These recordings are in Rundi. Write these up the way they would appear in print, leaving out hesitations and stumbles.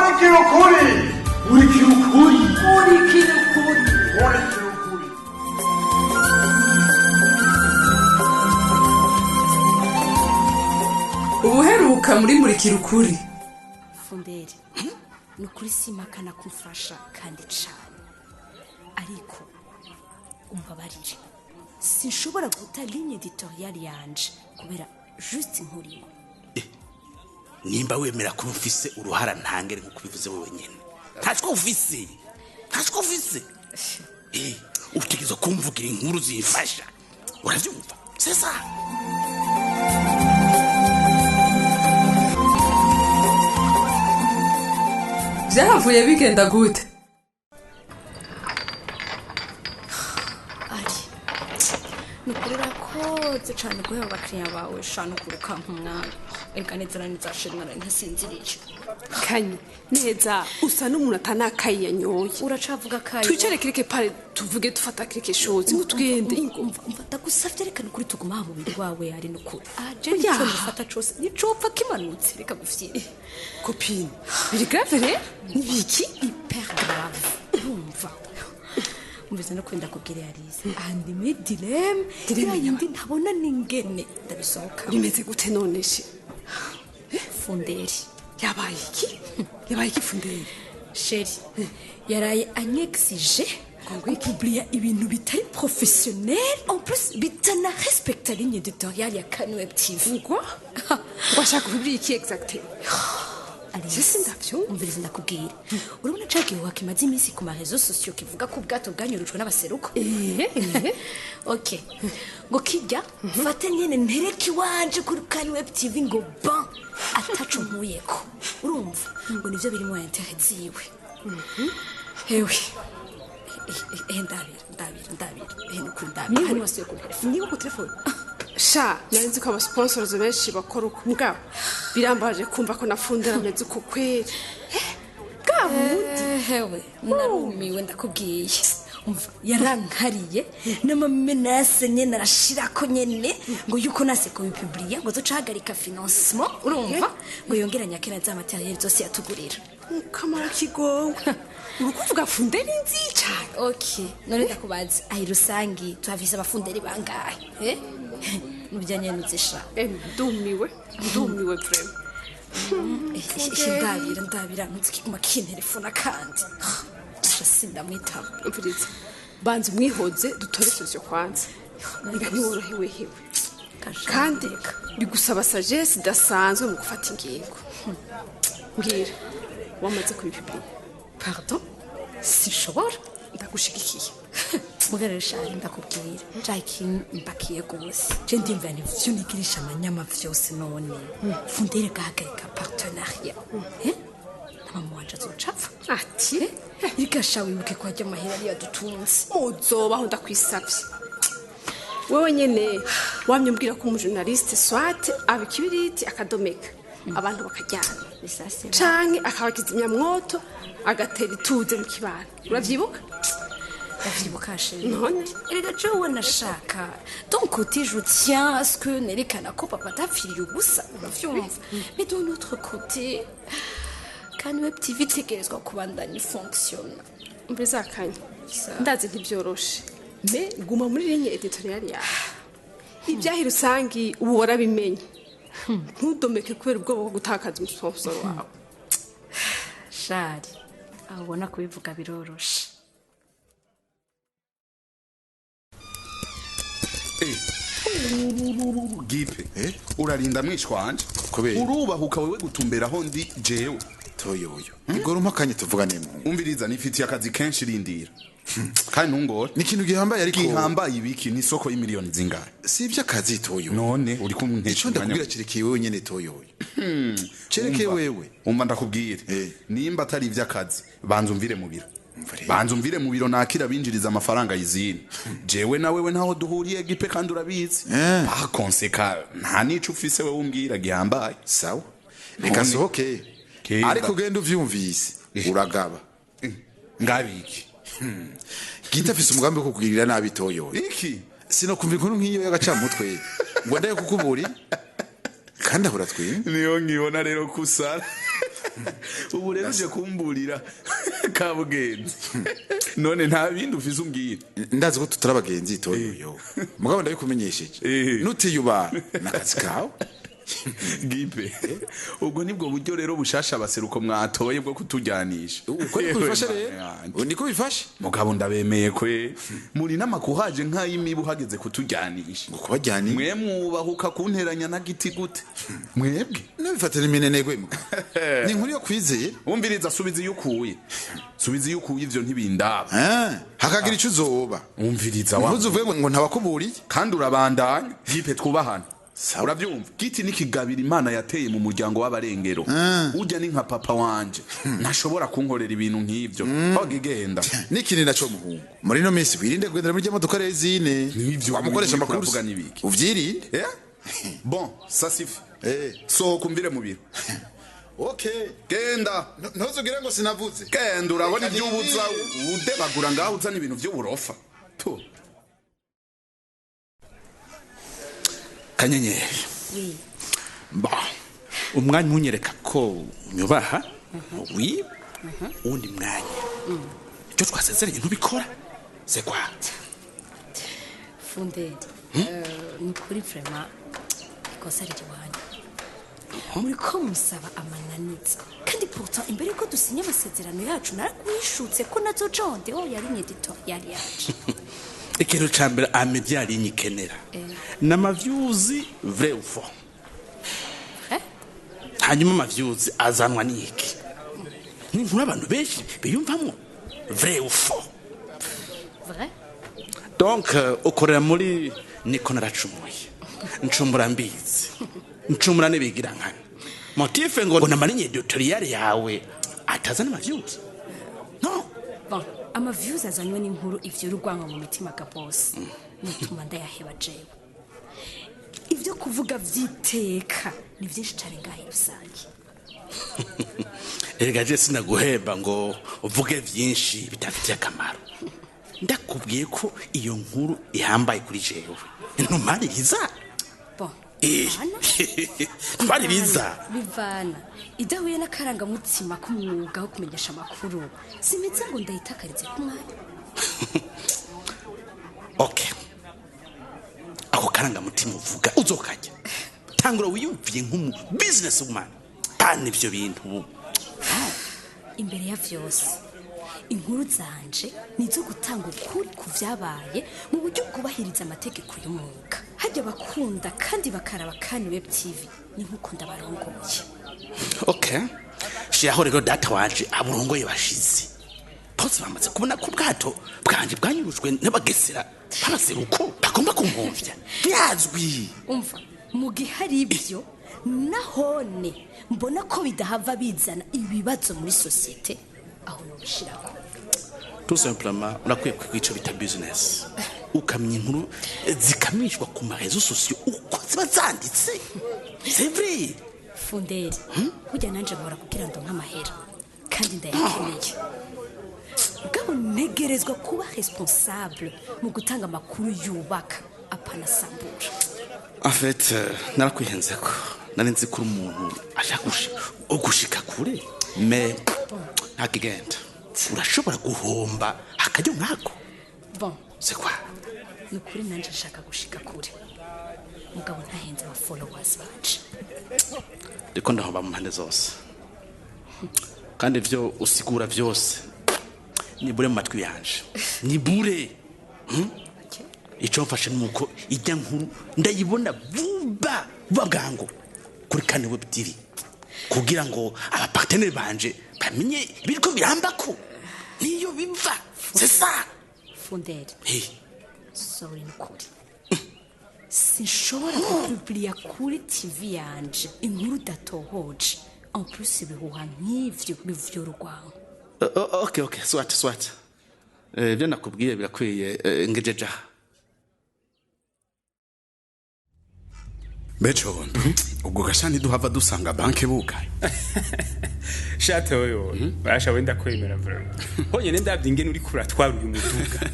Murikira ukuri. Murikira ukuri. Murikira ukuri. Murikira ukuri. Ubuheruka muri Murikira ukuri. Funderi, ni ukuri simpakana kumfasha kandi cane, ariko umbabarire, sinshobora guta ligne editorial yanje kubera juste nkurimo. Nimba wemera ko ufise uruhara ntangere nkuko ubivuze wewe nyene, ntacwo ufise, ntacwo ufise. Utegerezwa kumvugira inkuru zimfasha, uravyumva? Sesa. Vyahavuye bigenda gute? Ari ni ukuri urakoze cane guheba abakiriya bawe sha, nukurukanka umwanya. Erega neza na neza sheri, naraye ntasinziriye. Kanye neza, usa n'umuntu atanakaye yanyoye. Uracavuga kayo. Twicare kireke pare, tuvuge, dufata kireke shozi ngo tugende. Umva, umva, ndagusavye, reka nukuri tuguma aha mubiri wawe. Ari nukuri aje Oya. nico mufata cose nicopfa kimanutse, reka gufyira. Copine, biri grave rero, nibiki? Hyper grave. Urumva, umvise no kwenda kubwira yarize aha ndi muri dilemme. Dilemme. Yayindi ntabona n'ingene ndabisohoka. Bimeze gute none she? Funderi. Yabaye iki? Yabaye iki Funderi? Chéri yaraye anyexige gupubliya ibintu bitari professionnel, en plus bitana respecta ligne editoriale ya Kanweb TV. Ngo washaka kuvuga iki exactement? Alice, Je sindavyumva. Umviriza ndakubwira, urabona ca gihuha kimaze iminsi ku marezo sosiyo kivuga ko ubwato bwanyurujwe n'abaseruko? Eh. Ok, ngo kijya fate nyene ntereke iwanje kuri Kanweb TV, ngo ban ataco nkuyeko. Urumva ngo nivyo birimo intérêt ziwe. Hewe, ndabira, ndabira, ndabira, nukuri ndabira, hano wasuye ku telefone. Niba ku telefone sha, nari nzi ko abasponsors benshi bakora uko, mugabo birambaje kumva ko na Fundera ameze uko kweri. Bwa bundi. Hewe, narumiwe ndakubwiye. Umva, yarankariye n'amamenase nyene arashirako nyene ngo yuko nase kubipubliya ngo azoca financement. Urumva ngo yongeranye akena za matériel zose yatugurira. Kamara kigowe, uri kuvuga Funderi nzi cane. Ok, none ndakubaza, ayi rusangi tuhafise abafunderi bangahe? Nubya nyene uzisha. Ndumiwe, ndumiwe vraiment. Ndabira, ndabira, ntuzi kiguma kintelefona kandi sha sindamwitaba. Umviriza, banza umwihoze, dutore solution kwanza. Reka, ntiworohewe hewe, kandi bigusaba sagesse idasanzwe mu gufata ingingo. Mbwira, wamaze kubipubliya? Pardon, sinshobora. Ndagushigikiye. Mugarere shari, ndakubwira mbakiye gose, je ndimva nivyo nigirisha amanyama vyose. None Fundere gahagarika partenariat, na mama wanje azocapfa. Ati? Igasha wibuke ko harya amahera ariyo adutunze. Muzobaho, ndakwisavye. Wewe nyene wamye umbwira ko umujournaliste soit aba ikibiriti akadomeka abantu bakajyana, canke akaba kizimyamwoto agatera ituze mu kibano. Uravyibuka? Ndavyibuka chéri. None? Erega jewe nashaka, d'un côté je tiens à ce que nerekana ko papa atapfiriye ubusa, uravyumva, mais d'un autre côté Kanweb TV itegerezwa kubandanya ifonctionna. Mbere ndazi ntibyoroshe, mais guma muri ligne editoriale yawe. Ibyahi rusangi ubu warabimenye, ntudomeke kubera ubwoba bwo gutakaza umusponsor wawe. Shari, aho ubona kubivuga biroroshe. Gipe, urarinda mwishwa wanje. Kubera? Urubahuka wewe gutumberaho ndi jewe? Toyoyo, igora umpa akanya tuvugane mu. Umviriza, nifitiye akazi kenshi, rindira kandi ntungore. Ni ikintu gihambaye ariko. Gihambaye ibiki? Ni isoko y'imiliyoni zingahe? Si iby'akazi, Toyoyo. None uri kumwe? Ico ndakubwira cerekeye wewe nyene, Toyoyo, cerekeye wewe. Umva ndakubwire, nimba atari iby'akazi, banza umvire mu biro. Umva rero. Banza umvire mu biro, nakira binjiriza amafaranga y'izindi. Jewe na wewe ntaho duhuriye, Gipe, kandi urabizi. Bakonseka nta nico ufise wewe umbwira gihambaye. Sawa, reka sohoke. Kenda. Ariko ugenda uvyumvise, uragaba. Ngabiki? Gita afise umugambi wo kukugirira nabi, Toyoyo. Iki? Sinokumva inkuru nk'iyo y'agacamutwe ngo ndaye kukuburi, kandi ahora twimwe. Niyo nkibona rero kusara. Ubu rero uje kumburira kabugenzi, none nta bindi ufise umbwira? Ndazi ko tutari abagenzi, Toyoyo, mugabo ndabikumenyesheje, nutiyuba nakazi kawe. Gipe, ubwo nibwo buryo rero bushasha abaseruko mwatoye bwo kutujyanisha? Uko niko bifashe rero, niko bifashe. Mugabo ndabemeye kwe, muri n'amakuhaje nk'ay'imibu hageze kutujyanisha. Ngo kubajyana? Mwe mwubahuka kunteranya na giti gute mwebwe? Nabifatira iminenegwe, mugabo ni inkuru yo kwizera. Wumviriza, subiza iyo ukuye, subiza iyo ukuye, ivyo ntibindaba. Hakagira icyo uzoba. Wumviriza wa Ntuzuvuge ngo ntabakuburiye. Kandi urabandanya, Gipe, twubahana. Sawa. Urabyumva, giti nikigabira Imana yateye mu muryango w'abarengero. Ujya ni nka papa wanje, ntashobora kunkorera ibintu nk'ivyo. Hoga igenda. N'ikindi naco, muhungu, muri ino minsi wirinde kugendera muri rya modoka rezine. Nivyo. Wamukoresha Uriko amakuru. uravuga n'ibiki? Uvyirinde. Eh? Bon, ça suffit. Sohoka umvire mu biro. Okay. Genda. Ntuzugire ngo sinavuze. Genda, urabona ibyo ubuza udebagura ngaho, uzana ibintu by'uburofa tu. Kanyenyeri. Oui. Ba umwanya unyereka ko unyubaha, oui, uwundi mwanya icyo twasezeranye ntubikora, c'est quoi? Funderi, ni ukuri, vraiment ikosa ry'iwanyu. Muri ko musaba amananiza, kandi pourtant imbere yuko dusinya amasezerano yacu narakwishutse ko nazoca en dehors ya ligne éditoriale yacu. Ikintu ca mbere amedia ligne ikenera n'ama views, vrai ou faux? Eh? Hanyuma ama views azanwa n'iki? Ni inkuru abantu benshi biyumvamwo, vrai ou faux? Vrai. Donc ukorera muri niko naracumuye, ncumura mbizi, ncumura nibigira nkana motif ngo na ligne éditoriale yawe atazana ama views, no? Bon, ama views azanywe n'inkuru ivyo urwango mu mitima ga boss nituma ndayaheba jewe. Ivyo kuvuga vyiteka ni vyinshi cane ngahe rusange. Erega je sinaguhemba ngo uvuge vyinshi bidafitiye akamaro. Ndakubwiye ko iyo nkuru ihambaye kuri jewe, ntumaririza. Bon. Eh. Bivana. Ntumaririza. Bivana idahuye n'akarangamutima k'umwuga wo kumenyesha amakuru, simeze ngo ndayitakarize ku mwanya. Okay, ako karangamutima uvuga uzokajya tangura wiyumviye nk'umu business woman, kandi ivyo bintu. Imbere ya vyose, inkuru zanje nizo gutanga ukuri ku vyabaye mu buryo bwubahiriza amategeko y'umwuga. Hajya bakunda kandi bakaraba kandi web TV ni nk'uko ndabarongoye. Okay, shiraho rero data wanje aburongoye bashize bose bamaze kubona ko ubwato bwanje bwanyurujwe n'abagesera b'abaseruko bagomba kumwumvya, birazwi. Umva, mu gihe hari ibyo nahone mbona ko bidahava bizana ibibazo muri sosiyete, aho nobishirako. Tout simplement urakwiye kwiga ico bita business, ukamenya inkuru zikamishwa ku ma réseaux sociaux uko ziba zanditse, c'est vrai. Funderi, burya nanje nkora kugira ngo nk'amahera, kandi ndayakeneye. Mugabo ntegerezwa kuba responsable mu gutanga amakuru yubaka, apana sambura. En fait, narakwihenze ko nari nzi ko uri umuntu ashaka gushika kure, mais ntakigenda, urashobora guhomba akaryo nkako. Bon. C'est quoi? Ni ukuri nanje nshaka gushika kure, mugabo ntahenze aba followers banje. Ndiko ndahomba mu mpande zose, kandi ivyo usigura vyose nibure mu matwi yanje, nibure. Icyo mfashe ni uko ijya nkuru ndayibona vuba vuba bwangu kuri Kane Web TV, kugira ngo aba partenaires banje bamenye ibiriko birambako niyo biva, c'est ça. Funderi. Hey. Sorry, ni ukuri sinshobora kupubliya kuri TV yanje inkuru udatohoje. En plus ibihuha nk'ivyo bivyura urwango. Okay, soit, soit. Ibyo nakubwiye birakwiye, ngejeje aha. Mbecondo, ubwo gashani duhava dusanga banke bugaye. Shate wewe, basha wenda kwemera vraiment. Honyene ndavye ingene uriko uratwara uyu muduga,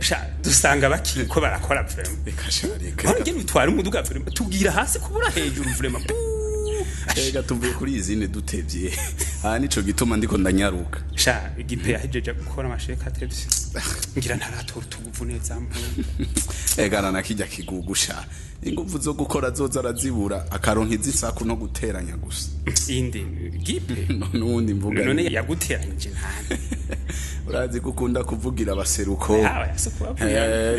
sha dusanga bakiriko barakora vraiment. Reka sha, reka. Honyene ingene utwara umuduga vraiment, tugira hasi kubura hejuru vraiment. Buuu. Ega tuvuye kuri izindi dutevye. Aha nico gituma ndiko ndanyaruka. Sha igipe yahejeje gukora amasheka atevye, ngira ntaratora utuguvu neza mpu. Egana na kijya kigugusha. Inguvu zo gukora zoza arazibura, akaronka izisaku no guteranya gusa. Inde gipe? Nundi mvuga. None yaguteranyije ntande? Urazi ko ukunda kuvugira abaseruko.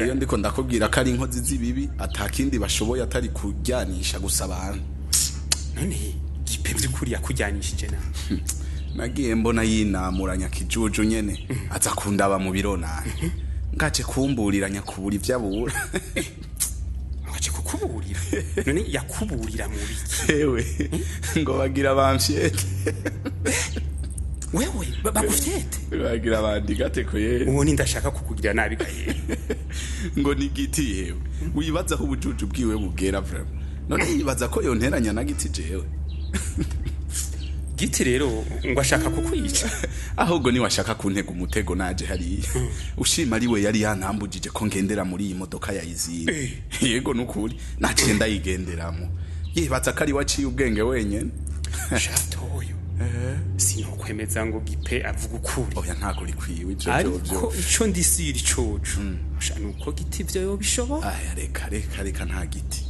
Iyo ndiko ndakubwira ko ari inkozi z'ibibi, atakindi bashoboye atari kujyanisha gusa abantu. None gipe by'ukuri yakujyanishije na? Nagiye mbona yinamuranya kijuju nyene, aza kundaba mu biro nane. Ngace kumburiranya kubura ivyabura. Ngace kukuburira? None yakuburira mu biki? Ewe, ngo bagira bamfyete. Wewe bagufyete? Bagira bandigate ko ye. Uwo ni ndashaka kukugira nabi gaye. Ngo ni giti yewe. Wibaza aho ubujuju bwiwe bugera vraiment. None yibaza ko yonteranya na giti jewe. Giti rero ngo ashaka kukwica. Ahubwo ni washaka kuntega umutego naje hariya. Ushima ari we yari yanambujije ko ngendera muri iyi modoka ya izini. Yego nukuri naciye ndayigenderamo. Yibaza ko ari waciye ubwenge wenyene. Shatoyo. Sinokwemeza ngo gipe avuga ukuri. Oya ntago rikwiwe ivyo. Ariko ico ndisira icoco. Sha nuko giti ivyo yo bishobora. Aya reka reka reka nta giti.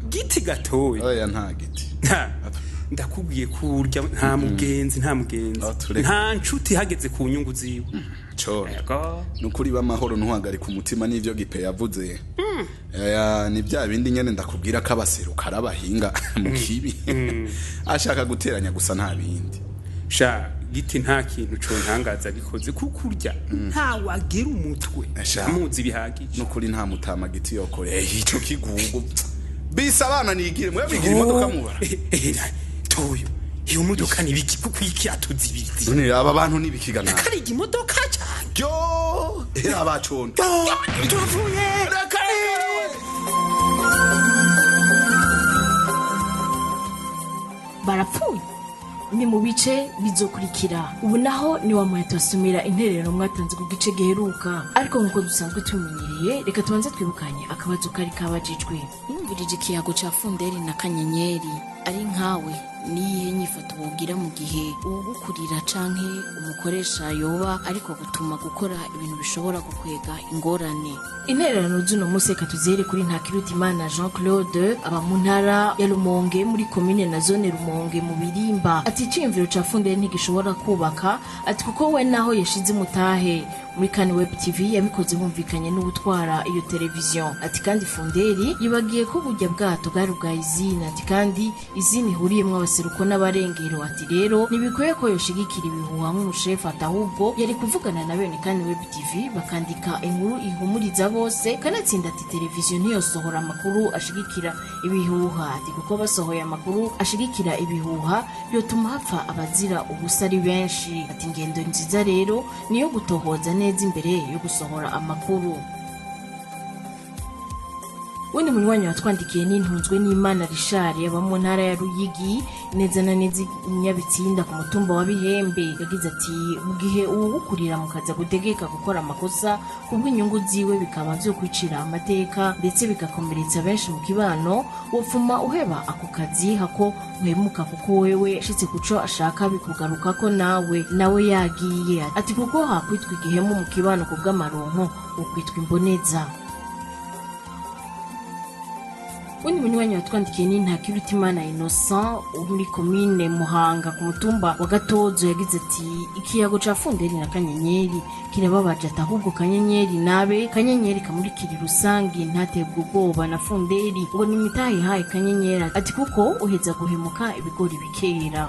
Giti gatoya. Oya nta giti. Ndakubwiye ko urya nta mugenzi nta mugenzi. Nta ncuti hageze ku nyungu ziwe. Cyo. Nukuri bamahoro ntuhagarika umutima n'ivyo gipe yavuze. Ya ni bya bindi nyene ndakubwira ko abaseruka arabahinga mu kibi. Ashaka guteranya gusa nta bindi. Sha giti nta kintu cyo ntangaza bikoze kuko urya nta wagira umutwe. Amuzi bihagije. Nukuri nta mutama giti yokore. Ico kigugu. Bisa abana nigire mwe bigira imodoka mubara. Toyo iyo modoka nibiki kuko iki atuzibirizi. None aba bantu nibikigana. Kari imodoka cyane. Yo era abacona. Tuvuye. Rakari. Barapfuye. Ni mu bice bizokurikira. Ubu naho ni wa muheto asumira intererano mwatanze ku gice giheruka, ariko nkuko dusanzwe tumenyereye reka tubanze twibukanye akabazo kari kabajijwe. Numvirije ikiyago ca Funderi na Kanyenyeri, ari nkawe niyihe nyifato wogira mu gihe uwugukurira canke umukoresha yoba ariko gutuma gukora ibintu bishobora gukwega ingorane? Intererano z'uno munsi reka tuzihere kuri Ntakirutimana Jean Claude aba mu ntara ya Rumonge muri komine na zone Rumonge mu Birimba. Ati iciyumviro ca Funderi ntigishobora kubaka, ati kuko we naho yashize umutahe muri Kani Web TV yabikoze humvikanye n'ubutwara iyo televiziyo. Ati kandi Funderi yibagiye ko burya bwato bwari ubwa izina, ati kandi izina ihuriyemwo abaseruko n'abarengero. Ati rero ntibikwiye ko yoshigikira ibihuha nk'umushefu, ati ahubwo yari kuvugana na bene Kani Web TV bakandika inkuru ihumuriza bose. Kanatsinda ati televiziyo ntiyosohora amakuru ashigikira ibihuha, ati kuko basohoye amakuru ashigikira ibihuha yotuma hapfa abazira ubusa ari benshi. Ati ingendo nziza rero niyo gutohoza neza imbere yo gusohora amakuru. Wundi munywanyi watwandikiye n'intunzwe n'Imana Richard aba mu ntara ya Ruyigi neza na neza Nyabitsinda ku mutumba wa Bihembe. Yagize ati mu gihe uwugukurira mukaza gutegeka gukora amakosa kubw'inyungu ziwe bikaba vyo kwicira amateka ndetse bigakomeretsa benshi mu kibano, wopfuma uheba ako kazi hako uhemuka kuko wewe ashitse kuco ashaka bikugarukako nawe yagiye. Ati kuko hakwitwa igihemu mu kibano kubw'amaronko ukwitwa imboneza. Wundi munywanyi watwandikiye ni Ntakirutimana Innocent muri komine Muhanga ku mutumba wa Gatozo. Yagize ati ikiyago ca Funderi na Kanyenyeri kirababaje, ati ahubwo Kanyenyeri nabe Kanyenyeri kamurikira rusangi ntatebwe ubwoba na Funderi ngo ni mitahe haye Kanyenyeri, ati kuko uheza guhemuka ibigori bikera.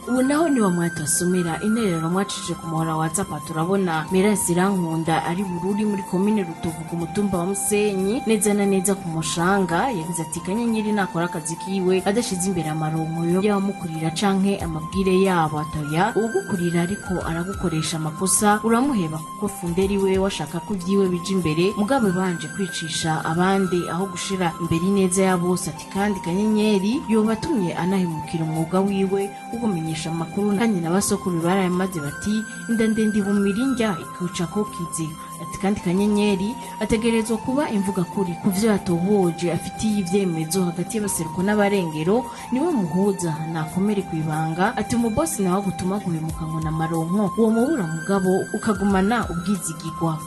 Ubu naho ni wa mwata asomera intererano mwacije ku muhora wa WhatsApp. Turabona Merasi Rankunda ari Bururi muri komine Rutovu ku mutumba wa Musenyi neza na neza ku Mushanga. Yagize ati Kanyenyeri nakora akazi kiwe adashize imbere amaronko y'abamukurira canke amabwire yabo, atoya ugukurira ariko aragukoresha amakosa uramuheba kuko Funderi we washaka ko vyiwe bija imbere mugabe banje kwicisha abandi aho gushira imbere ineza ya bose. Ati kandi Kanyenyeri yobatumye anahemukira umwuga wiwe ugumenye kumenyesha amakuru, kandi na basokuru barayamaze bati inda ndende ihumira indya ikica ko kizi. Ati kandi Kanyenyeri ategerezwa kuba imvuga kuri ku vyo yatohoje afitiye ivyemezo hagati y'abaseruko n'abarengero, niwe muhuza nakomere ku ibanga. Ati umubosi nawe agutuma guhemuka ngo namaronko, uwo mubura mugabo ukagumana ubwizigigwa.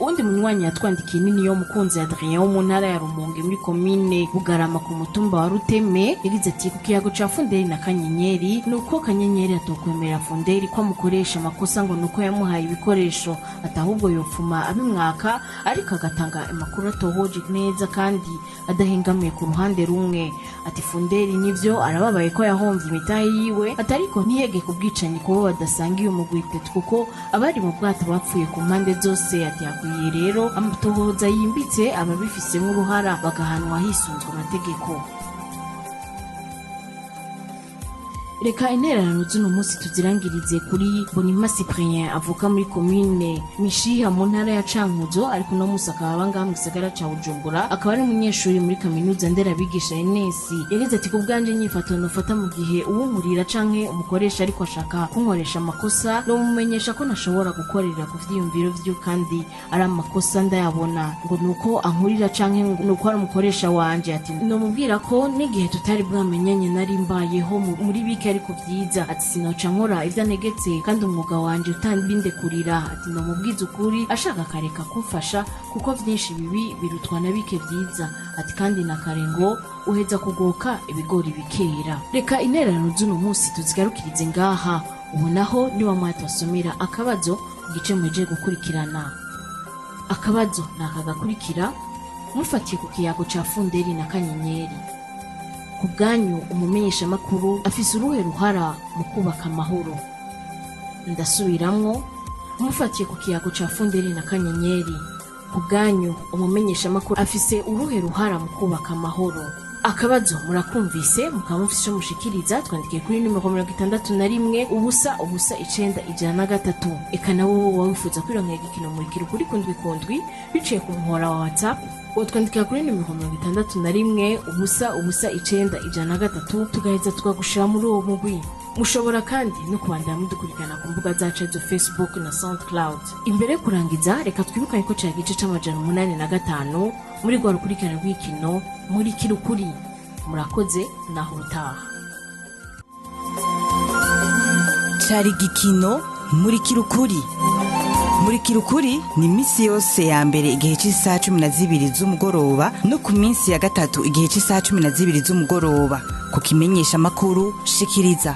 Uwundi munywanyi yatwandikiye nini yo mukunzi Adrien wo mu ntara ya Rumonge muri komine Bugarama ku mutumba wa Ruteme, yagize ati ku kiyago ca Funderi na Kanyenyeri nuko Kanyenyeri atokwemera Funderi ko amukoresha amakosa ngo nuko yamuhaye ibikoresho, ati ahubwo yopfuma abimwaka ariko agatanga amakuru atohoje neza kandi adahengamiye ku ruhande rumwe. Ati Funderi nivyo arababaye ko yahomvye imitahe yiwe, ati ariko ntiyege ku bwicanyi kubo badasangiye umugwi kuko abari mu bwato bapfuye ku mpande zose. Ati hakwiye rero amatohoza yimbitse, ababifisemo uruhara bagahanwa hisunzwe amategeko. Reka intererano z'uno munsi tuzirangirize kuri Bonima Cyprien avuka muri komine Mishiha mu ntara ya Cankuzo, ariko uno munsi akaba aba ngaha mu gisagara ca Bujumbura, akaba ari umunyeshuri muri kaminuza nderabigisha ENS. Yagize ati ku bwanje inyifato nofata mu gihe uwunkurira canke umukoresha ariko ashaka kunkoresha amakosa, nomumenyesha ko ntashobora gukorera ku vyiyumviro vyiwe kandi ari amakosa ndayabona, ngo nuko ankurira canke ngo nuko ari umukoresha wanje. Ati nomubwira ko n'igihe tutari bwamenyanye nari mbayeho muri bike ariko vyiza. Ati sinoca nkora ivyo antegetse kandi umwuga wanje utambindekurira. Ati nomubwiza ukuri ashaka akareka kumfasha kuko vyinshi bibi birutwa na bike vyiza. Ati kandi na kare ngo uheza kugoka ibigori bikera. Reka intererano z'uno munsi tuzigarukirize ngaha. Ubu naho niwa mwatwasomera akabazo ku gice muhejeje gukurikirana. Akabazo ni aka gakurikira: mufatiye ku kiyago ca Funderi na Kanyenyeri, ku bwanyu umumenyeshamakuru afise uruhe ruhara mu kubaka amahoro? Ndasubiramwo, mufatiye ku kiyago ca Funderi na Kanyenyeri, ku bwanyu umumenyeshamakuru afise uruhe ruhara mu kubaka amahoro? Akabazo murakumvise, mukaba mufise ico mushikiriza, twandikiye kuri nimero 61 0 0 9 103. Eka nawe wowe wifuza kwironkera igikino Murikira Ukuri kundwi kundwi biciye ku muhora wa WhatsApp, wotwandikira kuri nimero 61 0 0 9 103, tugaheza tukagushira muri uwo mugwi. Mushobora kandi no kubandanya mudukurikirana ku mbuga zacu zo Facebook na SoundCloud. Imbere yo kurangiza, reka twibukanye ko cari igice c'805 muri rwa rukurikirane rw'ikino Murikira Ukuri. Murakoze, naho utaha. Cari igikino Murikira Ukuri. Murikira Ukuri ni iminsi yose ya mbere igihe cy'isaha 12 z'umugoroba no ku minsi ya gatatu igihe cy'isaha 12 z'umugoroba ku kimenyesha makuru shikiriza.